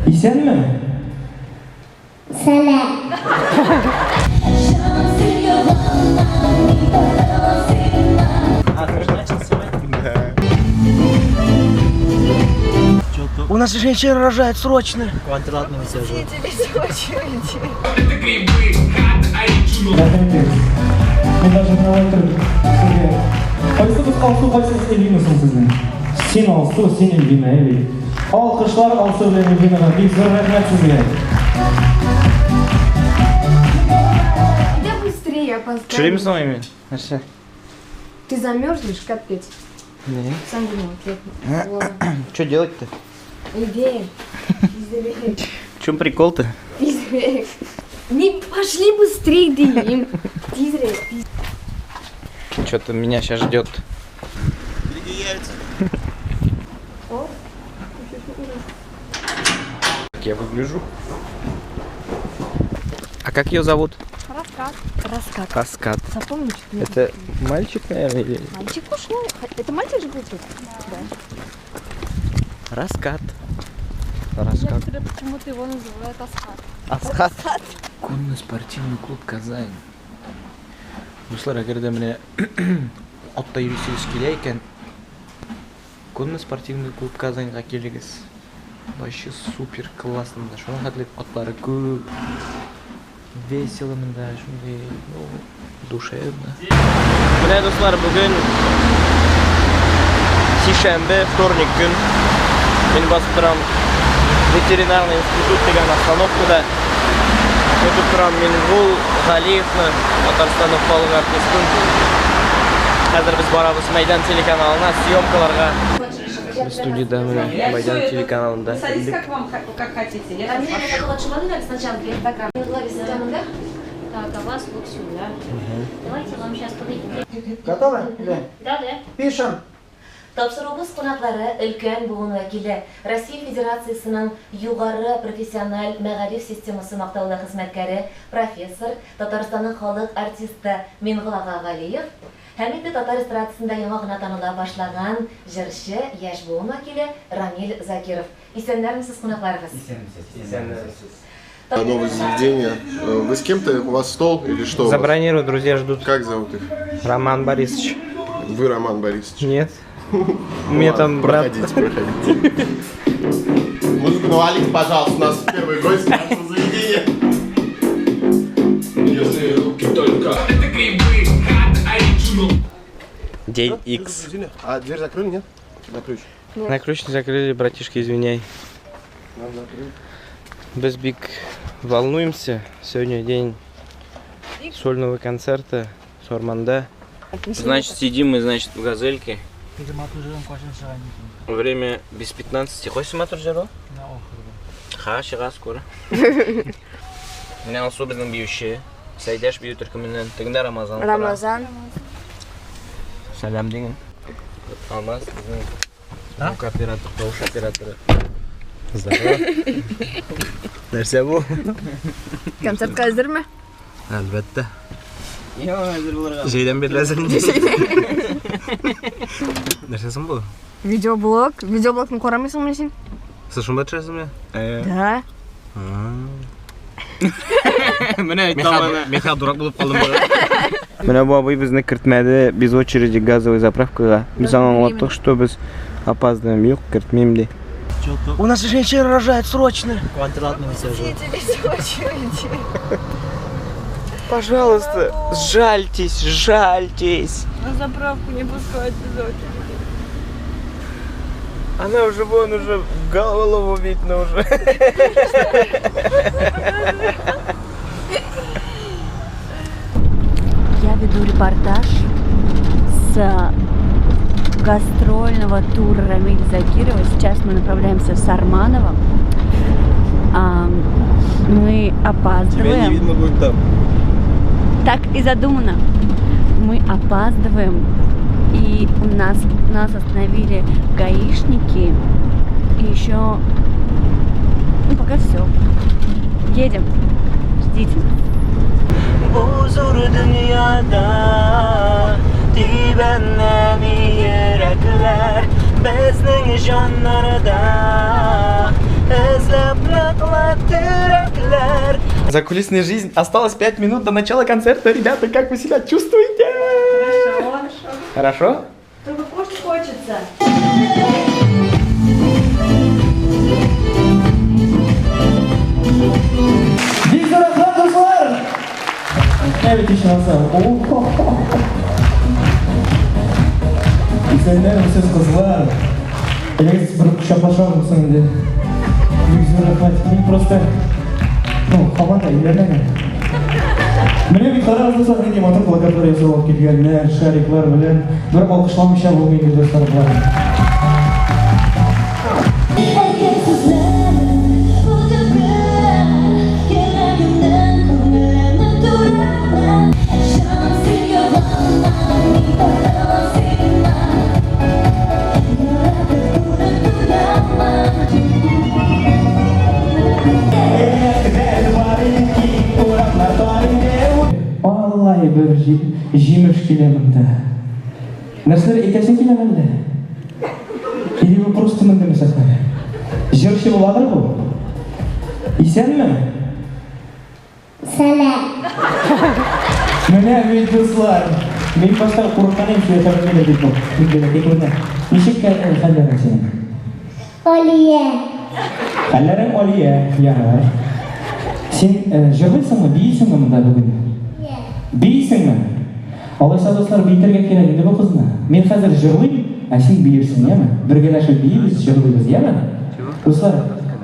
Исәнме? Сәлам. А, ты уже начал снимать? Да. У нас женщина рожает срочно. Мин даже сезгә. Кайсыгыз Алсу, кайсыгыз Эльвина соң сезнең? Син Алсу, син Эльвина, әйе. Алкышлар Алсу белән Эльвинага. Бик зур рәхмәт сезгә. Да быстрее, опоздаем. Төшерәме соң әйме? Нәрсә? Ты замерзнешь, капец. Не. Сам виноват, я. Что делать-то? Иди. В чем прикол-то? Тизрек. Не пошли быстрее, дим. Тизрек. Что-то меня сейчас ждет. Как я выгляжу? А как ее зовут? Раскат. Раскат. Каскад. Запомни, что Это мальчик, наверное, или... Мальчик ушел. Это мальчик же будет? Да. Раскат. Раскат. Некоторые почему-то его называют Асхат. Асхат. Конно-спортивный клуб Казань. Дуслар, әгәр дә менә атта йөрисегез килә икән, конно-спортивный клуб Казаньга килегез. Вообще супер классно монда. Шуның хәтле атлары күп. Весело монда, шундый, ну, душевно. Менә дуслар, бүген сишәмбе, вторник көн. Мин басып торам ветеринарный институт дигән остановкада. Көтеп торам Мингул Галиевны, Татарстанның халык артистын. Хәзер без барабыз Мәйдан телеканалына съемкаларга. Без студиядә менә Мәйдан телеканалында. Садитесь, как вам, как хотите. Нет? А мне вот сначала для программы. Так, а вас вот сюда. Давайте вам сейчас подойдем. Готовы? Да. Да, да. Пишем. Тапшыруыбыз кунаклары өлкән буын вәкиле, Россия Федерациясенең югары профессиональ мәгариф системасы мактаулы хезмәткәре, профессор, Татарстанның халык артисты Мингол ага Галиев һәм инде татар эстрадасында яңа гына таныла башлаган җырчы, яшь буын вәкиле Рамил Закиров. Исәннәрмесез, кунакларыбыз? Исәнмесез. Новое заведение. Вы с кем-то? У вас стол или что? у вас? Забронирую, друзья ждут. Как зовут их? Роман Борисович. Вы Роман Борисович. Нет. У меня там брат. Проходите, проходите. Музыку навалите, пожалуйста, у нас первый гость нашего заведения. Если руки только. День X. А дверь закрыли, нет? На ключ. На ключ не закрыли, братишка, извиняй. Нам закрыли. Без бик волнуемся. Сегодня день сольного концерта Сарманда. Значит, сидим мы, значит, в газельке. Время без 15. Хочешь матур җыр? Ха, чыга скоро. Менә Алсу безнең биюче. Сәйдәш бию төркеменнән. Тегендә Рамазан. Рамазан. Сәлам диген. Алмаз безнең звук оператор, тавыш операторы. Здорово. Нәрсә бу? Концертка әзерме? Әлбәттә. Җәйдән бирле әзер инде. Нәрсәсең бу? Видеоблог. Видеоблогны карамыйсыңмы син? Сез шунда төшәсеңме? Да. Менә әйтә Миха дурак булып калдым. Менә бу абый безне кертмәде без очереди газовый заправкага. Без аңа аңлаттык, что без опаздываем. Юк, кертмим ди. У нас женщина рожает срочно. Пожалуйста, сжальтесь, сжальтесь. На заправку не пускают без очереди. Она уже вон уже голову видно уже. Я веду репортаж с гастрольного тура Рамиля Закирова. Сейчас мы направляемся в Сарманово. Мы опаздываем. видно будет там. Так и задумано. Мы опаздываем, и у нас, нас остановили гаишники. И еще... Ну, пока все. Едем. Ждите нас. Бу зур дөньяда тибәнә йөрәкләр безнең җаннарда эзләп Закулисная жизнь. Осталось 5 минут до начала концерта. Ребята, как вы себя чувствуете? Хорошо. Хорошо? Только кушать хочется. Бик зур рәхмәт, дуслар! Әбит ичмасам. Исәннәрмесез, кызлар. Әйдәгез бер кочаклашабыз соң инде. Бик зур рәхмәт. Мин просто ну, һаман да өйләнмәгән. Менә бит карагыз, дуслар, нинди матур плакатлар ясап алып килгәннәр, шариклар белән. Бер алкышламыйча булмый инде, дуслар, боларны. Алай бер җимеш килә монда. Нәрсәләр әйтәсең килә мәллә? Или вы просто мендеме сәхнәгә? Җырчы буладыр бу? Исәнме? Сәлам. Менә бит, дуслар. Мин башта курыккан идем, сөйләшә белмидер дип бу. Бик бәләкәй күренә. Ничек хәлләрең синең? Алия. Хәлләрең Алия, ярар. Син җырлыйсыңмы, биисеңме монда бүген? Биисеңме? Алайса, дуслар, биетергә кирәк инде бу кызны. Мин хәзер җырлыйм, ә син биерсең, яме? Бергәләшеп биибез, җырлыйбыз, яме? Дуслар,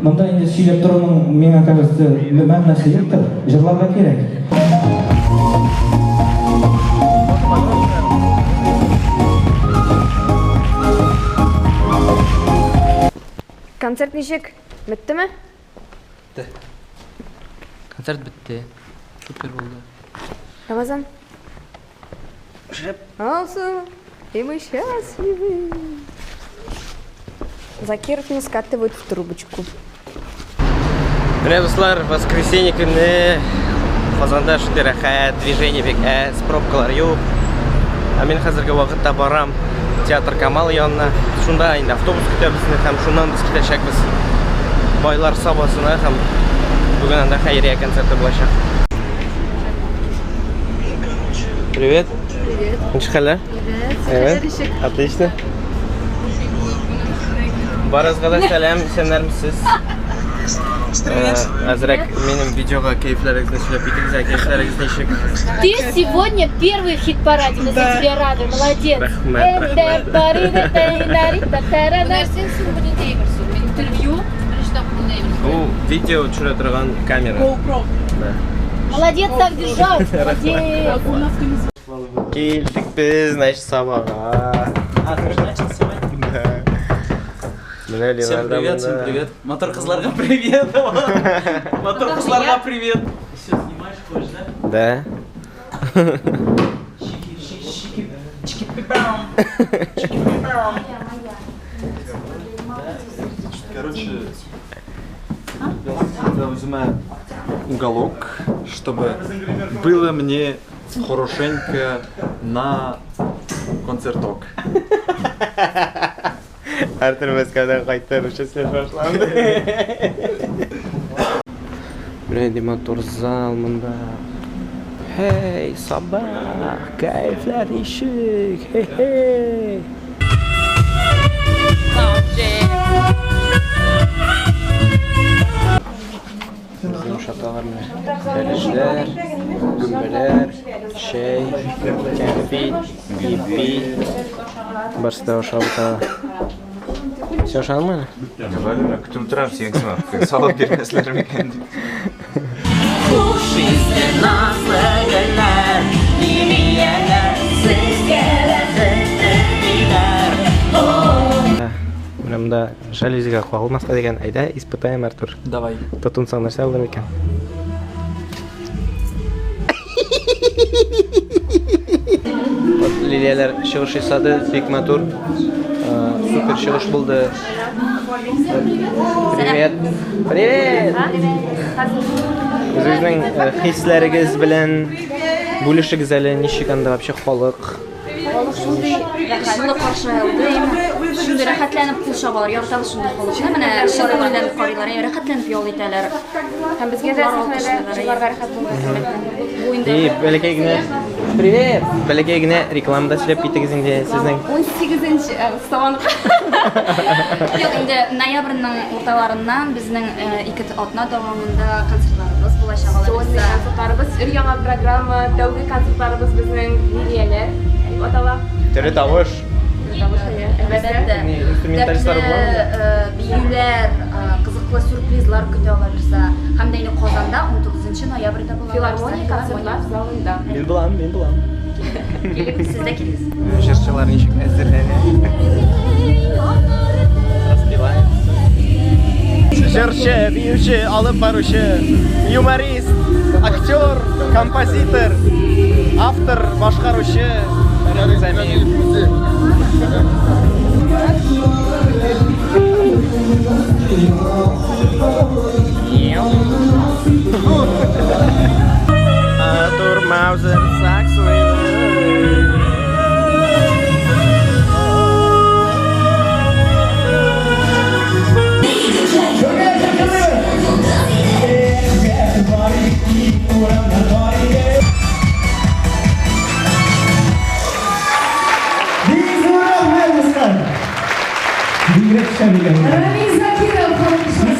монда инде сөйләп торуның, миңа кажется, мәгънәсе юктыр. Җырларга кирәк. Концерт ничек? Беттеме? Бетте. Концерт бетте. Супер булды. Рамазан. Шәп. Алсу, и мы счастливы. Закировны скатывают в трубочку. Менә, дуслар, воскресенье көнне Казанда шундый рәхәт, движение бик әз, пробкалар юк. Ә мин хәзерге вакытта барам театр Камал янына. Шунда инде автобус көтә безне һәм шуннан без китәчәкбез Байлар Сабасына һәм бүген анда хәйрия концерты булачак. Привет. Привет. Ничек хәлләр? Привет. Әйбәт. Отлично. Барыгызга да сәлам, исәннәрмесез? Привет. Әзрәк минем видеога кәефләрегезне сөйләп китегез, ә кәефләрегез ничек? Ты сегодня первый в хит-параде, мы за тебя рады, молодец. Рәхмәт, рәхмәт. Интервью. Бу видео төшерә торган камера. GoPro. Да. Молодец, так держать. Молодец. Килдек без, значит, Сабага. А, ты уже начал снимать? Да. Менә Всем Ленар да привет, всем монда. привет. Мотор кызларга привет. Мотор кызларга привет. Все, снимаешь, хочешь, да? Да. Чики, чики, чики, пипам. Чики, пипам. Короче, я үземә уголок, чтобы было мне хорошенько на концерток. Артур Мәскәүдән кайтты, русча сөйләшә башланды. Менә инде матур зал монда. Һей, Саба, кәефләр ничек? Хе-хей. Безне ошаталар менә. Бәлешләр, гөмбәләр, чәй, кәнфит, ипи. Барысы да ошап утыра. Син ошадыңмы әле? Көтеп утырам синең сымак. Салып бирмәсләр микән дип. Хуш исле назлы гөлләр, лилияләр, сезгә рәхәт диләр. Менә монда жалюзига кагылмаска дигән. Әйдә, испытаем, Артур. Давай. Тотынсаң нәрсә булыр микән? Вот лилияләр чыгыш ясады, бик матур. Супер чыгыш булды. Привет. Привет. Үзегезнең хисләрегез белән бүлешегез әле, ничек анда вообще халык? Халык шундый. Җылы каршы алды. Шундый рәхәтләнеп кул чабалар, яратабыз шундый халыкны. Менә чын күңелдән карыйлар, рәхәтләнеп ял итәләр. Һәм безгә дә сәхнәдә җырларга рәхәт булды. Бу инде И бәләкәй генә Привет! Бәләкәй генә реклама да сөйләп китегез инде сезнең. 18-нче Сабан. Юк, инде ноябрьнең урталарыннан безнең ике атна дәвамында концертларыбыз булачак алай Сольный булса. концертларыбыз, өр-яңа программа, тәүге концертларыбыз безнең Лилияләр дип атала. Тере тавыш. Тавыш, әйе, Әлбәттә. Инструменталистлар Дәртле биюләр, кызыклы сюрпризлар көтә алабызда. Һәм дә инде Казанда 19 ноябрьдә була. Филармония концертлар залында. Мин булам, мин булам. Килегез, сез дә килегез. Җырчылар ничек әзерләнә? Распевается. Җырчы, биюче, алып баручы, юморист, актер, композитор, автор, башкаручы Фәрит Замиев. Артур Маузер сакс. Рамиль Закиров.